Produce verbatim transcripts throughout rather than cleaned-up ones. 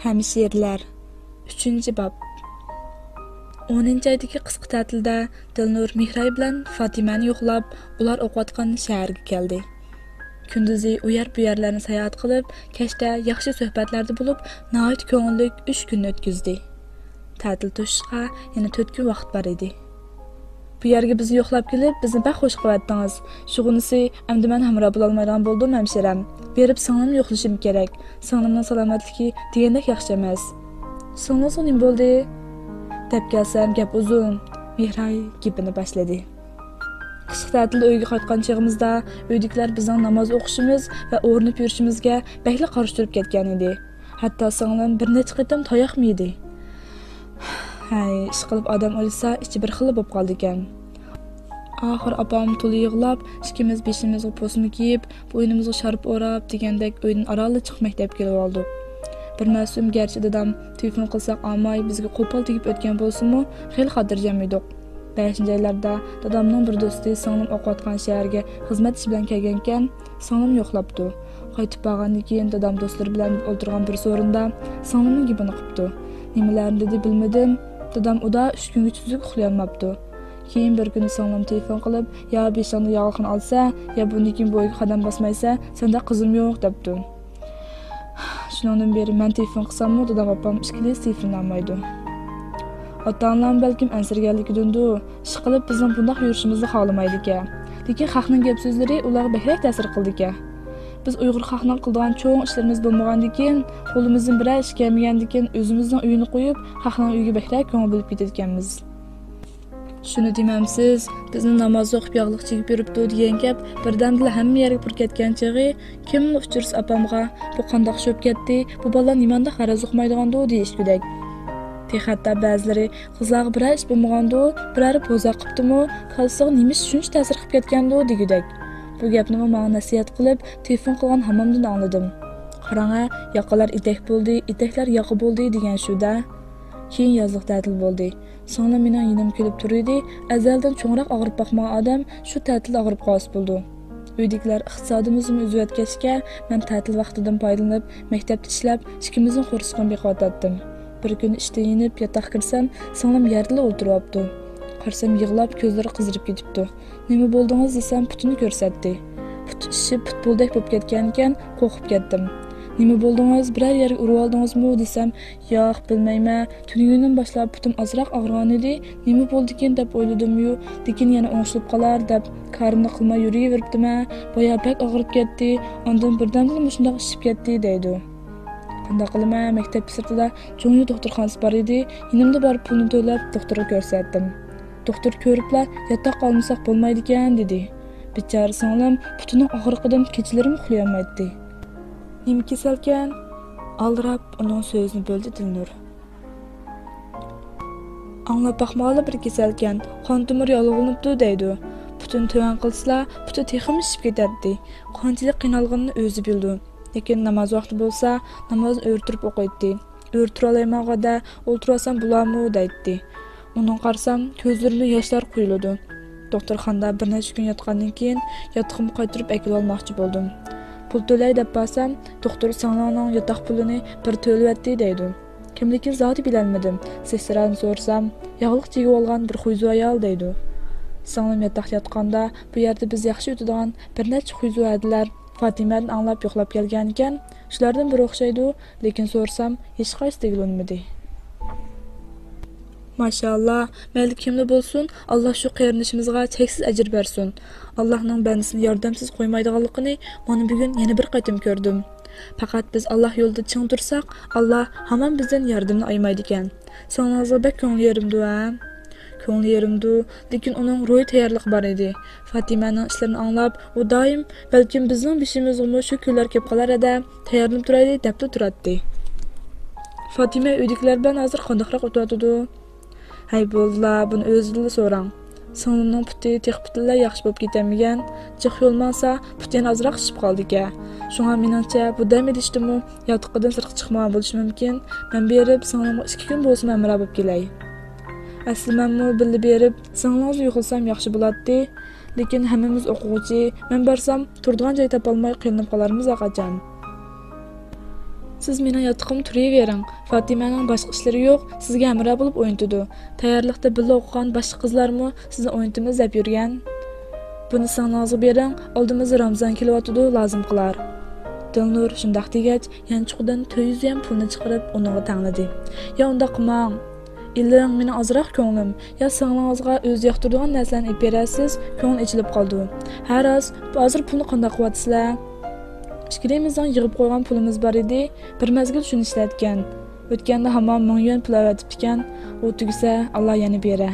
ھەمشىرىلەر. ئۈچىنچى باب. ئونىنچى ئايدىكى قىسقا تەتىلدە دىلنۇر مېھراي بىلەن فاتىمەنى يوقلاپ، ئۇلار ئوقۇۋاتقان شەھەرگە كەلدى. كۈندۈزى ئۇ يەر بۇ يەرلەرنى ساياھەت قىلىپ، كەچتە ياخشى سۆھبەتلەردە بولۇپ، ناھايىتى كۆڭۈللۈك ئۈچ كۈننى ئۆتكۈزدى. تەتىل توشۇشقا يەنە تۆت كۈن ۋاقىت بار ئىدى. بۇ يەرگە بىزنى يوقلاپ كېلىپ، بىزنى بەك خۇش قىلىۋەتتىڭىز. شۇغىنىسى، ئەمدى مەن ھەمراھ بولالمايدىغان بولدۇم، ھەمشىرەم. بېرىپ سىڭلىمنى يوقلىشىم كېرەك. سىڭلىمنىڭ سالامەتلىكى دېگەندەك ياخشى ئەمەس. سىڭلىڭىزغا نېمە بولدى؟ دەپ كەلسەم، گەپ ئۇزۇن. مېھراي گېپىنى باشلىدى. قىشلىق تەتىلدە ئۆيگە قايتقان چېغىمىزدا، ئۆيدىكىلەر بىزنىڭ ناماز ئوقۇشىمىز ۋە ئورىنىپ يۈرۈشىمىزگە بەكلا قارشى تۇرۇپ كەتكەن ئىدى. ھەتتا سىڭلىم بىر نەچچە قېتىم تاياقمۇ يېدى. ھەي، ئىشقىلىپ ئادەم ئويلىسا، ئىچى بىر خىللا بولۇپ قالىدىكەن. ئاخىر ئاپام تولا يىغلاپ، ئىككىمىز بېشىمىزغا پوسما كىيىپ، بوينىمىزغا شارپا ئوراپ دېگەندەك ئۆيدىن ئارانلا چىقىپ مەكتەپكە كېلىۋالدۇق. بىر مەسۇم گەرچە دادام تېلېفون قىلساق ئالماي، بىزگە قوپال تېگىپ ئۆتكەن بولسىمۇ، خېلى خاتىرجەم ئىدۇق. بەشىنچى ئايلاردا دادامنىڭ بىر دوستى سىڭلىم ئوقۇۋاتقان شەھەرگە خىزمەت ئىشى بىلەن كەلگەنىكەن، سىڭلىمنى يوقلاپتۇ. قايتىپ بارغاندىن كېيىن دادام دوستلىرى بىلەن ئولتۇرغان بىر سورۇندا سىڭلىمنىڭ گېپىنى قىپتۇ. نېمىلەرنى دېدى بىلمىدىم. دادام ئۇدا ئۈچ كۈنگىچە تۈزۈك ئۇخلىيالماپتۇ. كېيىن بىر كۈنى سىڭلىم تېلېفون قىلىپ، يا بېشىڭدا ياغلىقىنى ئالسا، يا بۇندىن كېيىن بۇ ئۆيگە قەدەم باسمايسەن، سەندە قىزىم يوق، دەپتۇ. شۇنىڭدىن بېرى مەن تېلېفون قىلساممۇ، دادام ئاپام ئىككىلىسى تېلېفونلىنالمايدۇ. ئاتا-ئانىلارمۇ بەلكىم ئەنسىرىگەنلىكىدىندۇ، ئىشقىلىپ بىزنىڭ بۇنداق يۈرۈشىمىزنى خالىمايدىكەن. لېكىن خەقنىڭ گەپ-سۆزلىرى ئۇلارغا بەكرەك تەسىر قىلىدىكەن. بىز ئۇيغۇر خەقنىڭ قىلىدىغان چوڭ ئىشلىرىمىز بولمىغاندىكىن، قولىمىزدىن بىرەر ئىش كەلمىگەندىكىن، ئۆزىمىزنىڭ ئۆيىنى قويۇپ، خەقنىڭ ئۆيىگە بەكرەك كۆڭۈل بۆلۈپ كېتىدىكەنمىز. شۇنى دېمەمسىز، بىزنى ناماز ئوقۇپ ياغلىق چېگىپ يۈرۈپتۇ دېگەن گەپ بىردەمدىلا ھەممە يەرگە پۇر كەتكەن چېغى، كىملا ئۇچرىسا ئاپامغا، بۇ قانداق شوپ كەتتى، بۇ بالا نېمانداق غەرەز ئۇقمايدىغاندۇ دېيىشكۈدەك. تېخى ھەتتا بەزىلىرى قىزلارغا بىرەر ئىش بولمىغاندۇ، بىرەرى بوزەك قىپتىمۇ، كاللىسىغا نېمە ئىش شۇنچە تەسىر قىپ كەتكەندۇ دېگۈدەك. بۇ گەپنىمۇ ماڭا نەسىھەت قىلىپ، تېلېفون قىلغان ھامامدىن ئاڭلىدىم. قاراڭە، ياقىلار ئېتەك بولدى، ئېتەكلەر ياقا بولدى دېگەن شۇ-دە. كېيىن يازلىق تەتىل بولدى. سىڭلىم مېنىڭ يېنىمغا كېلىپ تۇرىدۇ، ئەزەلدىن چوڭراق ئاغرىپ باقمىغان ئادەم شۇ تەتىلدە ئاغرىپ قالسا بولىدۇ. ئۆيدىكىلەر ئىقتىسادىمىزنى ئۈزۈۋەتكەچكە، مەن تەتىل ۋاقتىدىن پايدىلىنىپ، مەكتەپتە ئىشلەپ، ئىككىمىزنىڭ قورسىقىنى بېقىۋاتاتتىم. بىر كۈنى ئىشتىن يېنىپ ياتاققا كىرسەم، سىڭلىم يەردىلا ئولتۇرۇۋاپتۇ. قارىسام يىغلاپ، كۆزلىرى قىزىرىپ كېتىپتۇ. نېمە بولدىڭىز دېسەم، پۇتىنى كۆرسەتتى. پۇتى ئىششىپ، پۇتبولدەك بولۇپ كەتكەنىكەن، قورقۇپ كەتتىم. نېمە بولدىڭىز، بىرەر يەرگە ئۇرۇۋالدىڭىزمۇ دېسەم، ياق، بىلمەيمەن. تۈنۈگۈندىن باشلاپ پۇتۇم ئازراق ئاغرىغانىدى، نېمە بولدىكىن دەپ ئويلىدىممۇ، لېكىن يەنە ئوڭشىلىپ قالار دەپ كارىمنى قىلماي يۈرۈۋېرىپتىمەن. بايا بەك ئاغرىپ كەتتى، ئاندىن بىردەمدىلا مۇشۇنداق ئىششىپ كەتتى دەيدۇ. قانداق قىلىمەن، مەكتەپكە سىرتىدا جۇڭيۇ دوختۇرخانىسى بار ئىدى، يېنىمدا بار پۇلنى تۆلەپ دوختۇرغا كۆرسەتتىم. دوختۇر كۆرۈپلا ياتاققا ئالمىساق بولمايدىكەن دېدى. بىچارە سىڭلىم پۇتىنىڭ ئاغرىقىدىن كېچىلىرىمۇ ئۇخلىيالمايتتى. نېمە كېسەلكەن؟ ئالدىراپ ئۇنىڭ سۆزىنى بۆلدى دىلنۇر. ئاڭلاپ باقمىغانلا بىر كېسەلكەن، قان تومۇرى ياللۇغلىنىپتۇ دەيدۇ. پۇتىنى تۆۋەن قىلسىلا، پۇتى تېخىمۇ شىشىپ كېتەتتى. قانچىلىك قىينالغىنىنى ئۆزى بىلىدۇ. لېكىن ناماز ۋاقتى بولسا، نامازنى ئۆرە تۇرۇپ ئوقۇيتتى. ئۆرە تۇرالايمەنغۇ-دە، ئولتۇرۇۋالسام بولارمۇ دەيتتى. ئۇنىڭغا قارىسام، كۆزلىرىدىن ياشلار قۇيۇلىدۇ. دوختۇرخانىدا بىر نەچچە كۈن ياتقاندىن كېيىن، ياتىقىمغا قايتۇرۇپ ئەكېلىۋالماقچى بولدۇم. پۇل تۆلەي دەپ بارسام، دوختۇر سىڭلىڭنىڭ ياتاق پۇلىنى بىر تۆلىۋەتتى دەيدۇ. كىملىكىنى زادى بىلەلمىدىم. سېسترادىن سورىسام، ياغلىق چېگىۋالغان بىر خۇيزۇ ئايال دەيدۇ. سىڭلىم ياتاقتا ياتقاندا، بۇ يەردە بىز ياخشى ئۆتىدىغان بىر نەچچە خۇيزۇ ھەدىلەر فاتىمەدىن ئاڭلاپ يوقلاپ كەلگەنىكەن، شۇلاردىن بىرى ئوخشايدۇ، لېكىن سورىسام، ھېچقايسى دېگىلى ئۇنىمىدى. ماشائاللا، مەيلى كىملا بولسۇن، ئاللا شۇ قېرىندىشىمىزغا چەكسىز ئەجىر بەرسۇن. ئاللانىڭ بەندىسىنى ياردەمسىز قويمايدىغانلىقىنى مانا بۈگۈن يەنە بىر قېتىم كۆردۈم. پەقەت بىز ئاللا يولىدا چىڭ تۇرساق، ئاللا ھامان بىزدىن ياردىمىنى ئايىمايدىكەن. سىڭلىڭىزغا بەك كۆڭلى يېرىمدۇ، ھە؟ كۆڭلى يېرىمدۇ، لېكىن ئۇنىڭ روھىي تەييارلىقى بار ئىدى. فاتىمەنىڭ ئىشلىرىنى ئاڭلاپ، ئۇ دائىم، بەلكىم بىزنىڭ بېشىمىزغىمۇ شۇ كۈنلەر كېلىپ قالار ھەدە، تەييارلىنىپ تۇرايلى، دەپلا تۇراتتى. فاتىمە ئۆيدىكىلەر بىلەن ھازىر قانداقراق ئۆتۈۋاتىدۇ؟ ھەي، بولدىلا، بۇنى ئۆزىدىنلا سوراڭ. سىڭلىمنىڭ پۇتى تېخى پۈتۈنلەي ياخشى بولۇپ كېتەلمىگەن. جىق يول ماڭسا، پۇتى يەنە ئازراق شىشىپ قالىدىكەن. شۇڭا مېنىڭچە، بۇ دەم ئېلىشتىمۇ ياتىقىدىن سىرتقا چىقمىغان بولۇشى مۇمكىن. مەن بېرىپ، سىڭلىمغا ئىككى كۈن بولسىمۇ ھەمراھ بولۇپ كېلەي. ئەسلى مەنمۇ بىللە بېرىپ، سىڭلىڭىزنى يوقلىسام ياخشى بولاتتى. لېكىن ھەممىمىز ئوقۇغۇچى، مەن بارسام، تۇرىدىغان جاي تاپالماي قىينىلىپ قالارمىز ھەرقاچان. سىز مېنىڭ ياتىقىمدا تۇرۇۋېرىڭ. فاتىمەنىڭ باشقا ئىشلىرى يوق، سىزگە ھەمراھ بولۇپ ئوينىتىدۇ. تەييارلىقتا بىللە ئوقۇغان باشقا قىزلارمۇ سىزنى ئوينىتىمىز دەپ يۈرگەن. بۇنى سىڭلىڭىزغا بېرىڭ، ئالدىمىزدا رامىزان كېلىۋاتىدۇ، لازىم قىلار. دىلنۇر شۇنداق دېگەچ، يانچۇقىدىن تۆت يۈز يۈەن پۇلنى چىقىرىپ، ئۇنىڭغا تەڭلىدى. يا ئۇنداق قىلماڭ. ئېلىڭ، مېنىڭ ئازراق كۆڭلۈم. يا سىڭلىڭىزغا ئۆزى ياقتۇرىدىغان نەرسىلەرنى ئېلىپ بېرەرسىز، كۆڭلى ئېچىلىپ قالىدۇ. ھە راست، ھازىر پۇلنى قانداق قىلىۋاتىسىلەر؟ ئىككىلىمىزنىڭ يىغىپ قويغان پۇلىمىز بار ئىدى، بىر مەزگىل شۇنى ئىشلەتكەن. ئۆتكەندە ھامان مىڭ يۈەن پۇل ئەۋەتىپتىكەن، ئۇ تۈگىسە، ئاللا يەنە بېرە.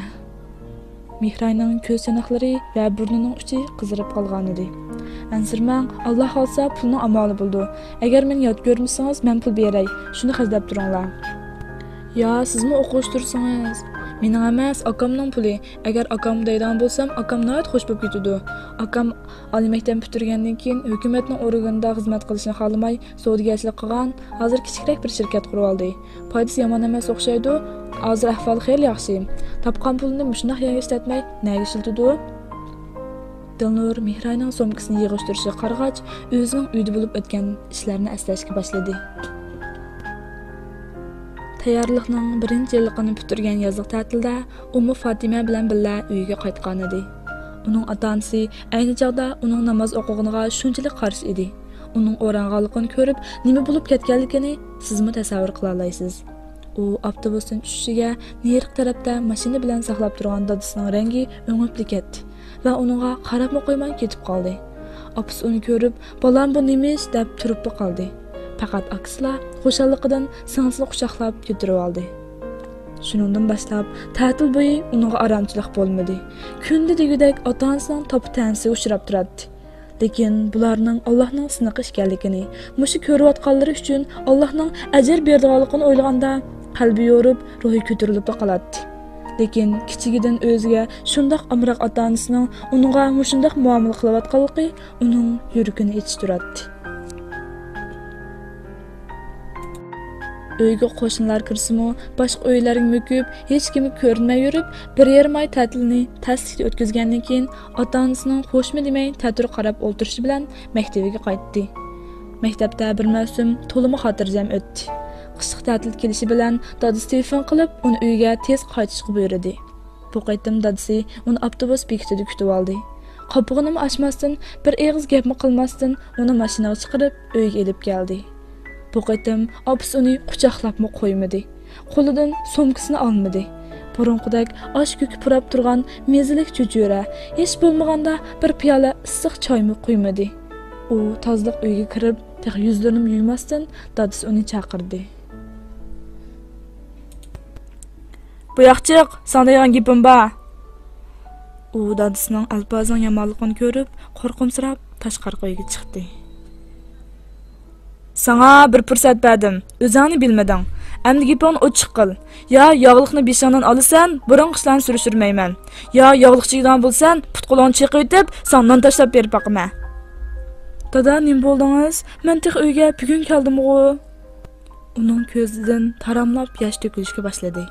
مېھراينىڭ كۆز چاناقلىرى ۋە بۇرنىنىڭ ئۇچى قىزىرىپ قالغانىدى. ئەنسىرىمەڭ، ئاللا خالىسا پۇلنىڭ ئامالى بولىدۇ. ئەگەر مېنى يات كۆرمىسىڭىز، مەن پۇل بېرەي، شۇنى خەجلەپ تۇرۇڭلار. يا سىزمۇ ئوقۇغۇچى تۇرسىڭىز؟ مېنىڭ ئەمەس، ئاكامنىڭ پۇلى. ئەگەر ئاكام دەيدىغان بولسام، ئاكام ناھايىتى خوش بولۇپ كېتىدۇ. ئاكام ئالىي مەكتەپنى پۈتتۈرگەندىن كېيىن ھۆكۈمەتنىڭ ئورگىنىدا خىزمەت قىلىشنى خالىماي، سودىگەرچىلىك قىلغان، ھازىر كىچىكرەك بىر شىركەت قۇرۇۋالدى. پايدىسى يامان ئەمەس ئوخشايدۇ. ھازىر ئەھۋالى خېلى ياخشى. تاپقان پۇلىنى مۇشۇنداق يەرگە ئىشلەتمەي، نەگە ئىشلىتىدۇ؟ دىلنۇر مېھراينىڭ سومكىسىنى يىغىشتۇرۇشىغا قارىغاچ، ئۆزىنىڭ ئۆيدە بولۇپ ئۆتكەن ئىشلارنى ئەسلەشكە باشلىدى. تەييارلىقنىڭ بىرىنچى يىللىقىنى پۈتتۈرگەن يازلىق تەتىلدە ئۇمۇ فاتىمە بىلەن بىللە ئۆيىگە قايتقانىدى. ئۇنىڭ ئاتا-ئانىسى ئەينى چاغدا ئۇنىڭ ناماز ئوقۇغىنىغا شۇنچىلىك قارشى ئىدى. ئۇنىڭ ئورانغانلىقىنى كۆرۈپ، نېمە بولۇپ كەتكەنلىكىنى سىزمۇ تەسەۋۋۇر قىلالايسىز. ئۇ ئاپتوبۇستىن چۈشۈشىگە نېرىقى تەرەپتە ماشىنا بىلەن ساقلاپ تۇرغان دادىسىنىڭ رەڭگى ئۆڭۈپلا كەتتى ۋە ئۇنىڭغا قاراپمۇ قويماي كېتىپ قالدى. ئاپىسى ئۇنى كۆرۈپ، «بالام، بۇ نېمە ئىش؟» دەپ تۇرۇپلا قالدى. پەقەت ئاكىسىلا خۇشاللىقىدىن سىڭلىسىنى قۇچاقلاپ كۆتۈرۈۋالدى. شۇنىڭدىن باشلاپ تەتىل بويى ئۇنىڭغا ئارامچىلىق بولمىدى. كۈندە دېگۈدەك ئاتا-ئانىسىنىڭ تاپا-تەنىسىگە ئۇچراپ تۇراتتى. لېكىن بۇلارنىڭ ئاللاھنىڭ سىنىقى ئىكەنلىكىنى، مۇشۇ كۆرۈۋاتقانلىرى ئۈچۈن ئاللاھنىڭ ئەجىر بېرىدىغانلىقىنى ئويلىغاندا، قەلبى يورۇپ، روھى كۆتۈرۈلۈپلا قالاتتى. لېكىن كىچىكىدىن ئۆزىگە شۇنداق ئامراق ئاتا-ئانىسىنىڭ ئۇنىڭغا مۇشۇنداق مۇئامىلە قىلىۋاتقانلىقى ئۇنىڭ يۈرىكىنى ئېچىشتۇراتتى. ئۆيگە قوشنىلار كىرسىمۇ، باشقا ئۆيلەرگە مۆكۈپ، ھېچكىمگە كۆرۈنمەي يۈرۈپ، بىر يېرىم ئاي تەتىلنى تەسلىكتە ئۆتكۈزگەندىن كېيىن، ئاتا-ئانىسىنىڭ خوشمۇ دېمەي، تەتۈر قاراپ ئولتۇرۇشى بىلەن مەكتىۋىگە قايتتى. مەكتەپتە بىر مەۋسۇم تولىمۇ خاتىرجەم ئۆتتى. قىشلىق تەتىل كېلىشى بىلەن دادىسى تېلېفون قىلىپ، ئۇنى ئۆيىگە تېز قايتىشقا بۇيرۇدى. بۇ قېتىم دادىسى ئۇنى ئاپتوبۇس بېكىتىدە كۈتۈۋالدى. قاپىقىنىمۇ ئاچماستىن، بىر ئېغىز گەپمۇ قىلماستىن، ئۇنى ماشىنىغا چىقىرىپ، ئۆيگە ئېلىپ كەلدى. بۇ قېتىم ئاپىسى ئۇنى قۇچاقلاپمۇ قويمىدى. قولىدىن سومكىسىنى ئالمىدى. بۇرۇنقىدەك ئاش كۆكى پۇراپ تۇرغان مېزىلىك چۆچۈرە، ھېچ بولمىغاندا بىر پىيالە ئىسسىق چايمۇ قۇيمىدى. ئۇ تازىلىق ئۆيگە كىرىپ، تېخى يۈزلىرىنىمۇ يۇيماستىن، دادىسى ئۇنى چاقىردى. بۇياقچىق، ساڭا دەيدىغان گېپىم بار. ئۇ دادىسىنىڭ ئەلپازىنىڭ يامانلىقىنى كۆرۈپ، قورقۇمسىراپ، تاشقارقى ئۆيگە چىقتى. ساڭا بىر پۇرسەت بەردىم، ئۆزۈڭنى بىلمىدىڭ. ئەمدى گېپىڭنى ئوچۇق قىل. يا ياغلىقنى بېشىڭدىن ئالىسەن، بۇرۇنقى ئىشلارنى سۈرۈشتۈرمەيمەن. يا ياغلىق چىگىدىغان بولسەن، پۇت-قولۇڭنى چېقىۋېتىپ، ساڭا نان تاشلاپ بېرىپ باقىمەن. دادا، نېمە بولدىڭىز؟ مەن تېخى ئۆيگە بۈگۈن كەلدىمغۇ. ئۇنىڭ كۆزىدىن تاراملاپ ياش تۆكۈلۈشكە باشلىدى.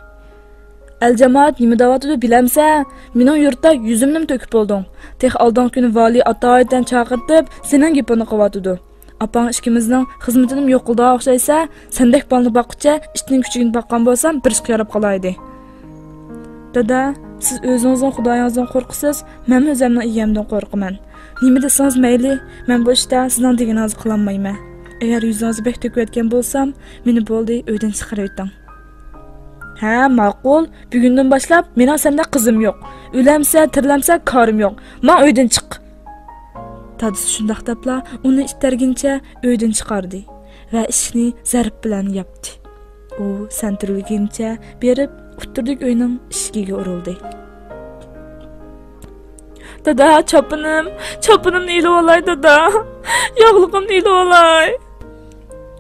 ئەل-جامائەت نېمە دەۋاتىدۇ بىلەمسەن؟ مېنىڭ يۇرتتا يۈزۈمنىمۇ تۆكۈپ بولدۇڭ. تېخى ئالدىنقى كۈنى ۋالىي ئاتايىتەن چاقىرتىپ، سېنىڭ گېپىڭنى قىلىۋاتىدۇ. ئاپاڭ ئىككىمىزنىڭ خىزمىتىنىمۇ يوق قىلىدىغان ئوخشايسەن. سەندەك بالىنى باققۇچە ئىتنىڭ كۈچۈكىنى باققان بولسام، بىر ئىشقا ياراپ قالايدى. دادا، سىز ئۆزىڭىزنىڭ خۇدايىڭىزدىن قورقىسىز، مەنمۇ ئۆزۈمنىڭ ئىگەمدىن قورقىمەن. نېمە دېسىڭىز مەيلى، مەن بۇ ئىشتا سىزنىڭ دېگىنىڭىزنى قىلالمايمەن. ئەگەر يۈزىڭىزنى بەك تۆكۈۋەتكەن بولسام، مېنى بولدى، ئۆيدىن چىقىرىۋېتىڭ. ھە، ماقۇل. بۈگۈندىن باشلاپ مېنىڭ سەندەك قىزىم يوق. ئۆلەمسە، تىرىلەمسە، كارىم يوق. ماڭ، ئۆيدىن چىق. دادىسى شۇنداق دەپلا ئۇنى ئىتتەرگىنىچە ئۆيدىن چىقاردى ۋە ئىشىكنى زەرب بىلەن ياپتى. ئۇ سەنتۈرۈلگىنىچە بېرىپ، ئوتتۇرىدىكى ئۆينىڭ ئىشىكىگە ئۇرۇلدى. دادا، چاپىنىم، چاپىنىمنى ئېلىۋالاي، دادا. ياغلىقىمنى ئېلىۋالاي.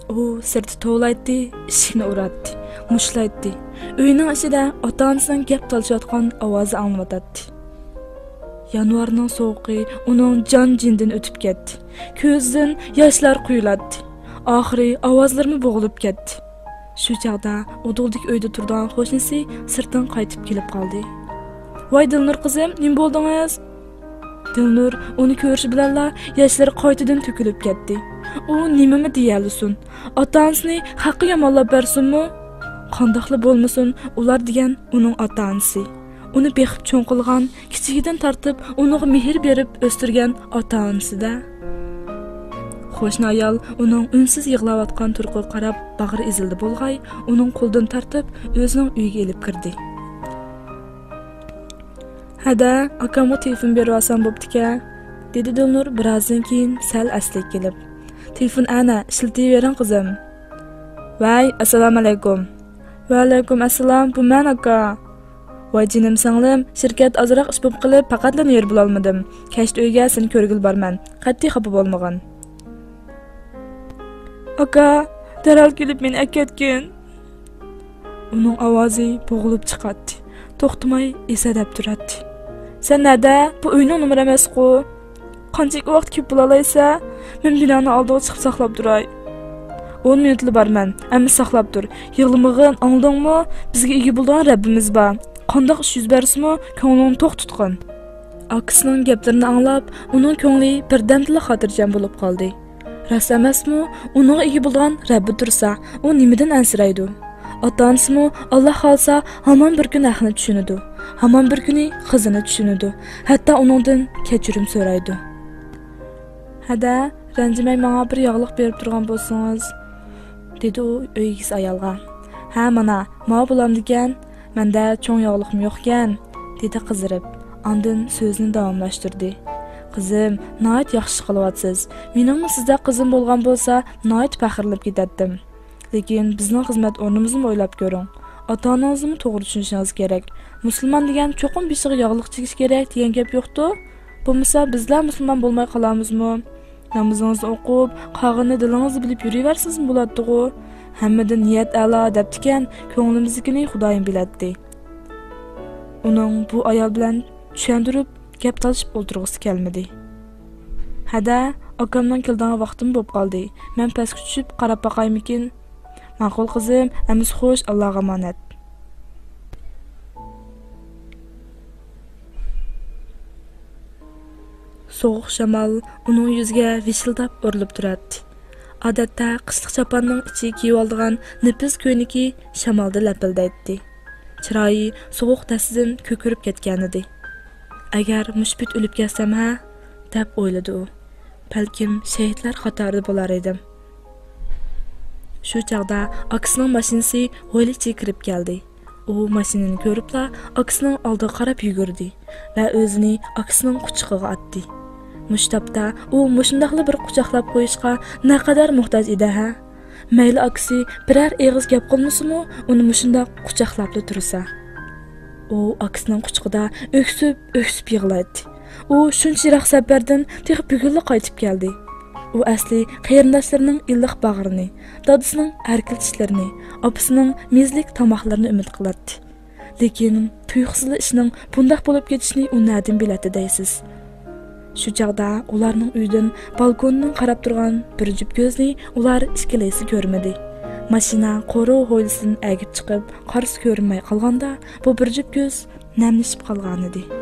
ئۇ سىرتتا توۋلايتتى، ئىشىكنى ئۇراتتى، مۇشتلايتتى. ئۆينىڭ ئىچىدە ئاتا-ئانىسىنىڭ گەپ تالىشىۋاتقان ئاۋازى ئاڭلىنىۋاتاتتى. يانۋارنىڭ سوغۇقى ئۇنىڭ جان-جېنىدىن ئۆتۈپ كەتتى. كۆزىدىن ياشلار قۇيۇلاتتى. ئاخىرى ئاۋازلىرىمۇ بوغۇلۇپ كەتتى. شۇ چاغدا ئۇدۇلدىكى ئۆيدە تۇرىدىغان قوشنىسى سىرتتىن قايتىپ كېلىپ قالدى. ۋاي دىلنۇر قىزىم، نېمە بولدىڭىز؟ دىلنۇر ئۇنى كۆرۈشى بىلەنلا ياشلىرى قايتىدىن تۆكۈلۈپ كەتتى. ئۇ نېمىمۇ دېيەلىسۇن؟ ئاتا-ئانىسىنى خەققە يامانلاپ بەرسۇنمۇ؟ قانداقلا بولمىسۇن، ئۇلار دېگەن ئۇنىڭ ئاتا-ئانىسى. ئۇنى بېقىپ چوڭ قىلغان، كىچىكىدىن تارتىپ ئۇنىڭغا مېھىر بېرىپ ئۆستۈرگەن ئاتا-ئانىسى-دە. قوشنا ئايال ئۇنىڭ ئۈنسىز يىغلاۋاتقان تۇرقىغا قاراپ باغرى ئېزىلدى بولغاي، ئۇنىڭ قولىدىن تارتىپ ئۆزىنىڭ ئۆيىگە ئېلىپ كىردى. ھەدە، ئاكامغا تېلېفون بېرىۋالسام بوپتىكەن، دېدى دىلنۇر بىرازدىن كېيىن سەل ئەسلىگە كېلىپ. تېلېفون ئەنە، ئىشلىتىۋېرىڭ قىزىم. ۋەي، ئەسسالامۇئەلەيكۇم. ۋەئەلەيكۇم ئەسسالام، بۇ مەن ئاكا. ۋاي جېنىم سىڭلىم، شىركەت ئازراق ئىش بولۇپ قېلىپ پەقەتلا نېرى بولالمىدىم. كەچتە ئۆيگە سېنى كۆرگىلى بارىمەن. قەتئىي خاپا بولمىغىن. ئاكا، دەرھال كېلىپ مېنى ئەكەتكىن. ئۇنىڭ ئاۋازى بوغۇلۇپ چىقاتتى. توختىماي ئېسەدەپ تۇراتتى. سەن نەدە؟ بۇ ئۆينىڭ نومۇرى ئەمەسقۇ. قانچىلىك ۋاقىت كېلىپ بولالايسە؟ مەن بىنانىڭ ئالدىغا چىقىپ ساقلاپ تۇراي. ئون مىنۇتلا بارمەن. ئەمما ساقلاپ تۇر. يىغلىمىغىن، ئاڭلىدىڭمۇ؟ بىزگە ئىگە بولىدىغان رەببىمىز بار. قانداق ئىش يۈز بەرسىمۇ، كۆڭلۈڭنى توق تۇتقىن. ئاكىسىنىڭ گەپلىرىنى ئاڭلاپ، ئۇنىڭ كۆڭلى بىردەمدىلا خاتىرجەم بولۇپ قالدى. راست ئەمەسمۇ؟ ئۇنىڭغا ئىگە بولىدىغان رەببى تۇرسا، ئۇ نېمىدىن ئەنسىرەيدۇ؟ ئاتا-ئانىسىمۇ، ئاللا خالىسا، ھامان بىر كۈنى ھەقنى چۈشىنىدۇ. ھامان بىر كۈنى قىزىنى چۈشىنىدۇ. ھەتتا ئۇنىڭدىن كەچۈرۈم سورايدۇ. ھەدە، رەنجىمەي ماڭا بىر ياغلىق بېرىپ تۇرغان بولسىڭىز، دېدى ئۇ ئۆي ئىگىسى ئايالغا. ھە، مانا، ماۋۇ بولامدىكەن؟ مەندە چوڭ ياغلىقمۇ يوقكەن، دېدى قىزىرىپ. ئاندىن سۆزىنى داۋاملاشتۇردى. قىزىم، ناھايىتى ياخشى ئىش قىلىۋاتىسىز. مېنىڭمۇ سىزدەك قىزىم بولغان بولسا، ناھايىتى پەخىرلىنىپ كېتەتتىم. لېكىن بىزنىڭ خىزمەت ئورنىمىزنىمۇ ئويلاپ كۆرۈڭ. ئاتا-ئانىڭىزنىمۇ توغرا چۈشىنىشىڭىز كېرەك. مۇسۇلمان دېگەن چوقۇم بېشىغا ياغلىق چېكىش كېرەك دېگەن گەپ يوقتۇ. بولمىسا بىزلا مۇسۇلمان بولماي قالامىزمۇ؟ نامىزىڭىزنى ئوقۇپ، قالغىنىنى دىلىڭىزدا بىلىپ يۈرۈۋەرسىڭىزمۇ بولاتتىغۇ؟ ھەممىدىن نىيەت ئەلا دەپتىكەن، كۆڭلىمىزدىكىنى خۇدايىم بىلەتتى. ئۇنىڭ بۇ ئايال بىلەن چۈشەندۈرۈپ گەپ تالىشىپ ئولتۇرغۇسى كەلمىدى. ھەدە، ئاكامنىڭ كېلىدىغان ۋاقتىمۇ بولۇپ قالدى. مەن پەسكە چۈشۈپ قاراپ باقايمىكىن؟ ماقۇل قىزىم، ئەمىسە خوش، ئاللاغا ئامانەت. سوغۇق شامال ئۇنىڭ يۈزىگە ۋىشىلداپ ئۇرۇلۇپ تۇراتتى. ئادەتتە قىشلىق چاپاننىڭ ئىچىگە كىيىۋالىدىغان نېپىز كۆينىكى شامالدا لەپىلدەيتتى. چىرايى سوغۇق دەستىدىن كۆكىرىپ كەتكەنىدى. ئەگەر مۇشۇ پېتى ئۆلۈپ كەتسەم ھە؟ دەپ ئويلىدى ئۇ. بەلكىم شېھىتلەر قاتارىدا بولار ئىدىم. شۇ چاغدا ئاكىسىنىڭ ماشىنىسى ھويلا ئىچىگە كىرىپ كەلدى. ئۇ ماشىنىنى كۆرۈپلا ئاكىسىنىڭ ئالدىغا قاراپ يۈگۈردى ۋە ئۆزىنى ئاكىسىنىڭ قۇچىقىغا ئاتتى. مۇشۇ تاپتا ئۇ مۇشۇنداقلا بىر قۇچاقلاپ قويۇشقا نەقەدەر موھتاج ئىدى ھە؟ مەيلى ئاكىسى بىرەر ئېغىز گەپ قىلمىسىمۇ، ئۇنى مۇشۇنداق قۇچاقلاپلا تۇرسا. ئۇ ئاكىسىنىڭ قۇچىقىدا ئۆكسۈپ، ئۆكسۈپ يىغلايتتى. ئۇ شۇنچە يىراق سەپەردىن تېخى بۈگۈنلا قايتىپ كەلدى. ئۇ ئەسلى قېرىنداشلىرىنىڭ ئىللىق باغرىنى، دادىسىنىڭ ئەركىلىتىشلىرىنى، ئاپىسىنىڭ مېزىلىك تاماقلىرىنى ئۈمىد قىلاتتى. لېكىن تۇيۇقسىزلا ئىشنىڭ بۇنداق بولۇپ كېتىشىنى ئۇ نەدىن بىلەتتى دەيسىز؟ شۇ چاغدا ئۇلارنىڭ ئۆيىدىن بالكوندىن قاراپ تۇرغان بىر جۈپ كۆزنى ئۇلار ئىككىلەيسى كۆرمىدى. ماشىنا قورۇ ھويلىسىدىن ئەگىپ چىقىپ، قارىسى كۆرۈنمەي قالغاندا، بۇ بىر جۈپ كۆز نەملىشىپ قالغانىدى.